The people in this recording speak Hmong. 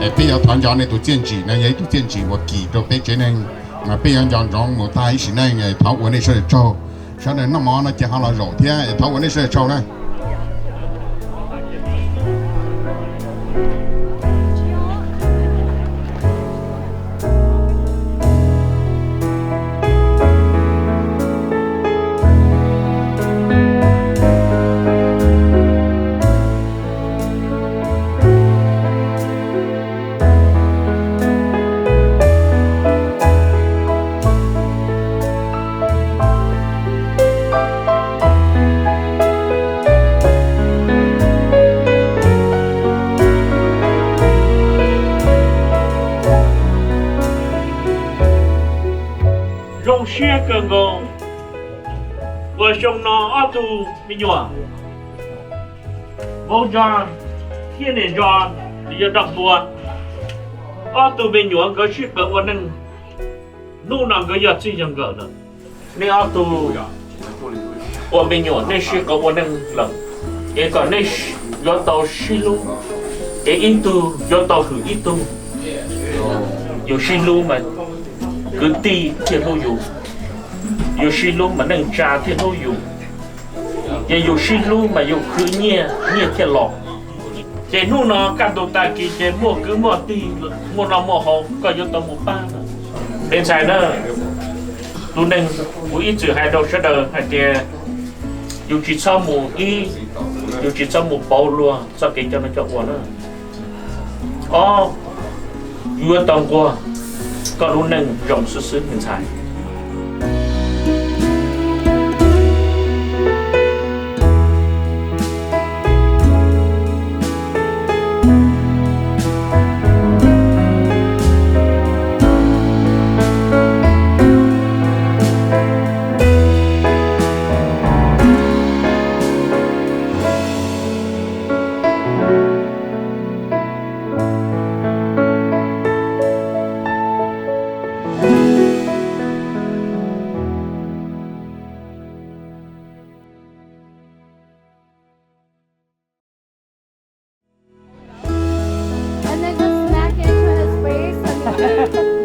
Es peb yuav thov nco nej tus txiaj ntsim no yog ib tug txiaj ntsim uas kim rau peb tsev neeg, mas peb yuav nco ntsoov mus tag ib sim neej. Thov ua nej sawv daws tsaug. Sawv daws noj mov no ces ho los zaum thiab, thov ua nej sawv daws tsaug na. Zoo siab kawg nkaus uas xyoo no ob tug me nyuam, vauv ntso thiab niam ntso, yog dog npua, ob tug me nyuam nkawd sib pab ua neej, hnub no nkawd yog txij yog nkawm lawm. Nej ob tug ua me nyuam nej sib koom ua neej lawm, es kom nej yuav tau sib hlub, es ib tug yuav tau hwm ib tug. Yus sib hlub mas kwv tij thiaj hlub yus, yus sib hlub mas neej tsa thiaj hlub yus, ces yus sib hlub mas yus khwv nyiaj, nyiaj thiaj los. Ces hnub no kaj ntug tag kis ces muaj kwv muaj tij, muaj noj muaj haus, koj yuav tau mus pab. Me ntxhais na, tus neeg kuv ib txwm hais rau sawv daws hais tias yus tsis txhob mus ib, yus tsis txhob mus pauv luag txoj kev coj noj coj ua na. Ob, yuav tau nquag, koj lub neej zoo xwb xwb me ntxhais. And then just smack into his face and then